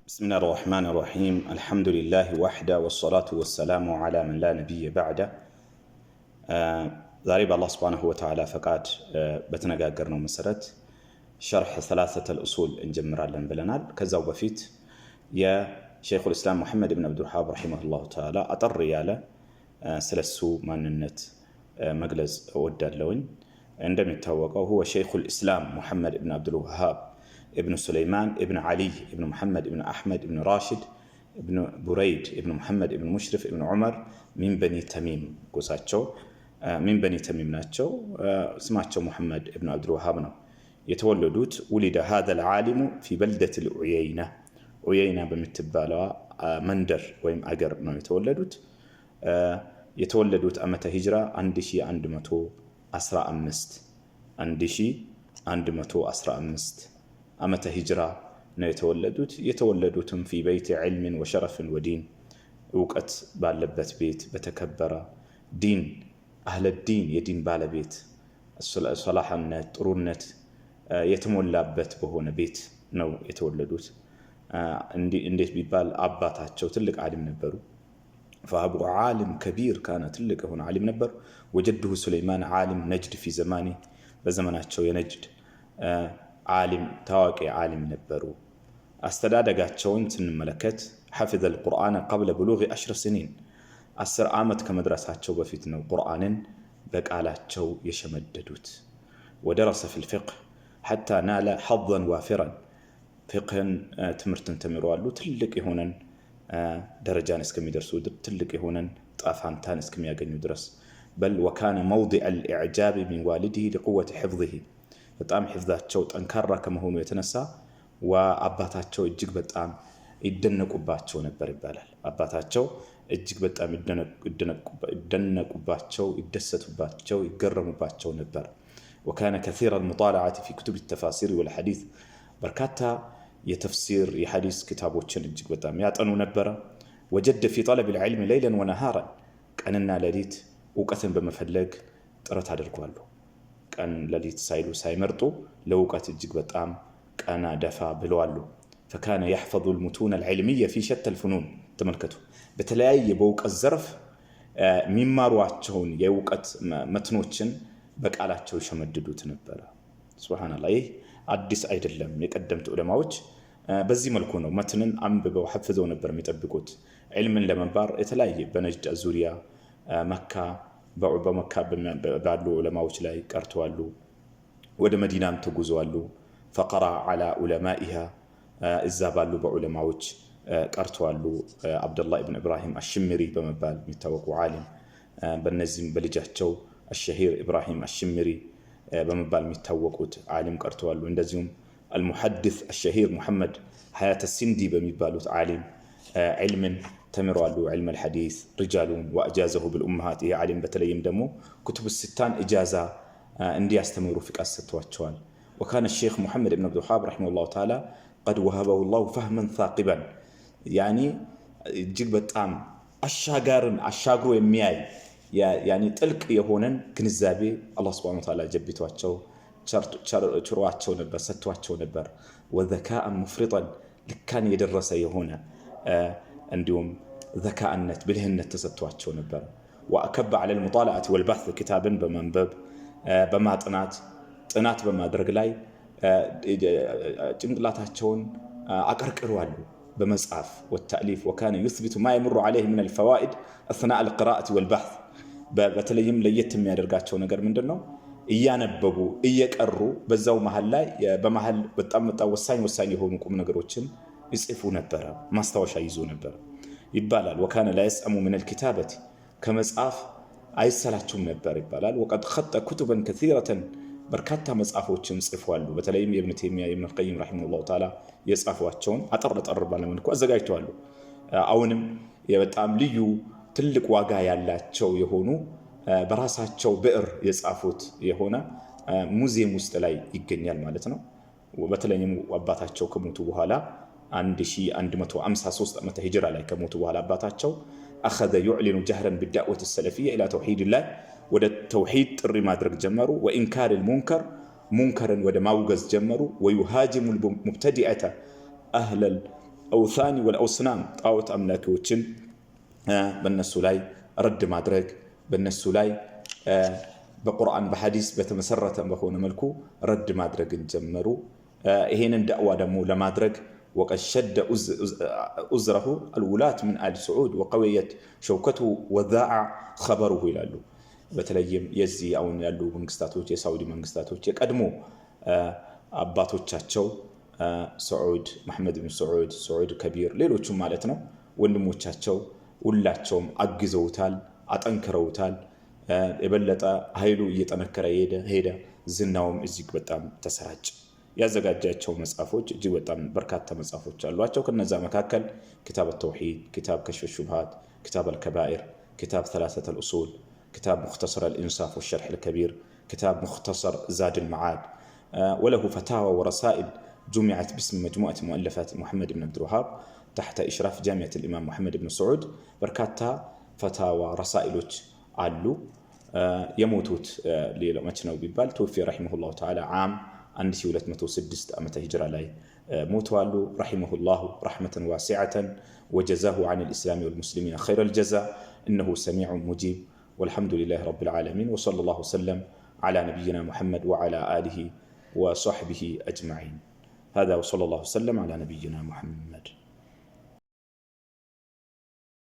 بسم الله الرحمن الرحيم، الحمد لله وحده، والصلاة والسلام على من لا نبي بعده። ዛሬ በአላህ سبحانه وتعالى ፈቃድ በተነጋገርነው መሰረት شرح ثلاثة الأصول እንጀምራለን ብለናል። ከዛው በፊት የሸይኹል ኢስላም ሙሐመድ ብን አብዱልውሃብ رحمه الله تعالى አጠር ያለ ስለሱ ማንነት መግለጽ እወዳለሁኝ። እንደሚታወቀው هو شيخ الإسلام ሙሐመድ ብን አብዱልውሃብ ابن سليمان ابن علي ابن محمد ابن أحمد ابن راشد ابن بريد ابن محمد ابن مشرف ابن عمر من بني تميم፣ ጎሳቸው من بني تميم ናቸው። ስማቸው ሙሐመድ እብን አብዱልውሃብ ነው። የተወለዱት ولد هذا العالم في بلدة العيينة፣ ዑየይና በምትባለዋ መንደር ወይም አገር ነው የተወለዱት። የተወለዱት ዓመተ ሂጅራ 1115፣ 1115 ዓመተ ሂጅራ ነው የተወለዱት። የተወለዱትም في بيت علم وشرف ودين፣ እውቀት ባለበት ቤት፣ በተከበረ ዲን፣ أهل دين፣ የዲን ባለቤት፣ ሰላሕነት ጥሩነት የተሞላበት በሆነ ቤት ነው የተወለዱት። እንዴት ቢባል አባታቸው ትልቅ ዓሊም ነበሩ። فأبوه عالم كبير كان፣ ትልቅ የሆነ ዓሊም ነበሩ። وجده سليمان عالم نجد في زمانه፣ በዘመናቸው የነጅድ ዓሊም፣ ታዋቂ ዓሊም ነበሩ። አስተዳደጋቸውን ስንመለከት حفظ القرآن قبل بلوغ 10 سنين፣ 10 ዓመት ከመድረሳቸው በፊት ነው ቁርአንን በቃላቸው የሸመደዱት። ودرس في الفقه حتى نال حظا وافرا፣ ፊቅህን ትምህርትን ተምረዋሉ ትልቅ የሆነን ደረጃን እስከሚደርሱ፣ ትልቅ የሆነን ጣፋንታን እስከሚያገኙ ድረስ። بل وكان موضع الإعجاب من والده لقوة حفظه፣ በጣም ሒፍዛቸው ጠንካራ ከመሆኑ የተነሳ አባታቸው እጅግ በጣም ይደነቁባቸው ነበር ይባላል። አባታቸው እጅግ በጣም ይደነቁባቸው፣ ይደሰቱባቸው፣ ይገረሙባቸው ነበር። وكان كثير المطالعة في كتب التفاسير والحديث፣ በርካታ የተፍሲር የሐዲስ ክታቦችን እጅግ በጣም ያጠኑ ነበረ። وجد في طلب العلم ليلا ونهارا፣ ቀንና ሌሊት እውቀትን በመፈለግ ጥረት አድርጓሉ። ቀን ሌሊት ሳይሉ ሳይመርጡ ለእውቀት እጅግ በጣም ቀና ደፋ ብለዋሉ። فكان يحفظ المتون العلمية في شتى الفنون። ተመልከቱ፣ በተለያየ በእውቀት ዘርፍ የሚማሯቸውን የእውቀት መትኖችን በቃላቸው ይሸመድዱት ነበረ። سبحان الله፣ ይህ አዲስ አይደለም። የቀደምት ዑለማዎች በዚህ መልኩ ነው መትንን አንብበው ሐፍዘው ነበር የሚጠብቁት። ዒልምን ለመማር የተለያየ በነጅድ ዙሪያ፣ መካ፣ በመካ ባሉ ዑለማዎች ላይ ቀርተዋሉ። ወደ መዲናም ተጉዘዋሉ። فقرأ على علمائها፣ እዛ ባሉ በዑለማዎች ቀርተዋሉ። አብደላህ ኢብን ኢብራሂም አሽምሪ በመባል የሚታወቁ ዓሊም፣ በነዚህም በልጃቸው አሸሂር ኢብራሂም አሽምሪ በመባል የሚታወቁት ዓሊም ቀርተዋሉ። እንደዚሁም المحدث الشهير ሙሐመድ ሀያት ሲንዲ በሚባሉት ዓሊም ዕልምን ተምረዋሉ። علم الحديث رجال وأجازه بالأمهات። ይሄ ዓሊም በተለይም ደግሞ كتب الستة ን ኢጃዛ እንዲያስተምሩ ፍቃድ ሰጥቷቸዋል። وكان الشيخ ሙሐመድ ብን አብዱልውሃብ رحمه الله تعالى قد وهبه الله فهما ثاقبا፣ يعني እጅግ በጣም አሻጋርን አሻግሮ የሚያይ፣ يعني ጥልቅ የሆነን ግንዛቤ አላህ سبحانه وتعالى ጀብቷቸው ችሯቸው ነበር፣ ሰጥቷቸው ነበር። وذكاء مفرطا፣ ልካን የደረሰ የሆነ እንዲሁም ዘካእነት ብልህነት ተሰጥቷቸው ነበር። وأكب على المطالعة والبحث፣ ክታብን በማንበብ በማጥናት ጥናት በማድረግ ላይ ጭንቅላታቸውን አቀርቅረዋሉ በመጻፍ والتأليف። وكان يثبت ما يمر عليه من الفوائد أثناء القراءة والبحث። በተለይም ለየት የሚያደርጋቸው ነገር ምንድን ነው? እያነበቡ እየቀሩ በዛው መሀል ላይ በመሀል በጣም በጣም ወሳኝ ወሳኝ የሆኑ ቁም ነገሮችን ይጽፉ ነበረ፣ ማስታወሻ ይዞ ነበር ይባላል። وكان لا يسأم من الكتابة፣ ከመጻፍ አይሰላቸውም ነበር ይባላል። وقد خط كتبا كثيرة፣ በርካታ መጽሐፎችን ጽፏሉ። በተለይም የእብን ተይሚያ፣ የኢብን ቀይም رحمه الله تعالى የጻፏቸውን አጠር አጠር ባለመልኩ አዘጋጅተዋሉ። አሁንም በጣም ልዩ ትልቅ ዋጋ ያላቸው የሆኑ በራሳቸው ብዕር የጻፉት የሆነ ሙዚየም ውስጥ ላይ ይገኛል ማለት ነው። በተለይም አባታቸው ከሞቱ በኋላ፣ 1153 ዓመተ ሂጅራ ላይ ከሞቱ በኋላ አባታቸው أخذ يعلن جهرا بالدعوة السلفية إلى توحيد الله፣ ወደ ተውሒድ ጥሪ ማድረግ ጀመሩ። وإنكار المنكر፣ ሙንከርን ወደ ማውገዝ ጀመሩ። ويهاجم المبتدعة أهل الأوثان والأصنام ጣዖት አምላኪዎችን በእነሱ ላይ ረድ ማድረግ፣ በእነሱ ላይ በቁርአን በሐዲስ በተመሰረተ በሆነ መልኩ ረድ ማድረግን ጀመሩ። ይሄንን ዳዕዋ ደግሞ ለማድረግ وقد شد أزره الولاة من آل سعود وقويت شوكته وذاع خبره ይላሉ። በተለይም የዚህ አሁን ያሉ መንግስታቶች፣ የሳዑዲ መንግስታቶች የቀድሞ አባቶቻቸው ስዑድ መሐመድ ብን ስዑድ፣ ስዑድ ከቢር፣ ሌሎቹም ማለት ነው፣ ወንድሞቻቸው ሁላቸውም አግዘውታል፣ አጠንክረውታል። የበለጠ ኃይሉ እየጠነከረ ሄደ። ዝናውም እጅግ በጣም ተሰራጨ። ያዘጋጃቸው መጽሐፎች እጅግ በጣም በርካታ መጽሐፎች አሏቸው። ከነዛ መካከል كتاب التوحيد፣ كتاب كشف الشبهات፣ كتاب الكبائر፣ كتاب ثلاثة الأصول፣ كتاب مختصر الإنصاف والشرح الكبير፣ كتاب مختصر زاد المعاد، وله فتاوى ورسائل جمعت باسم مجموعة مؤلفات محمد بن عبد الوهاب تحت إشراف جامعة الإمام محمد بن سعود። በርካታ ፈታዋ ረሳኢሎች አሉ። የሞቱት ሌላው መች ነው ቢባል توفي رحمه الله تعالى عام 1206 ዓመተ ሂጅራ ላይ ሞተዋሉ። رحمه الله رحمة واسعة وجزاه عن الإسلام والمسلمين خير الجزاء إنه سميع مجيب والحمد لله رب العالمين وصلى الله وسلم على نبينا محمد وعلى آله وصحبه أجمعين هذا وصلى الله وسلم على نبينا محمد።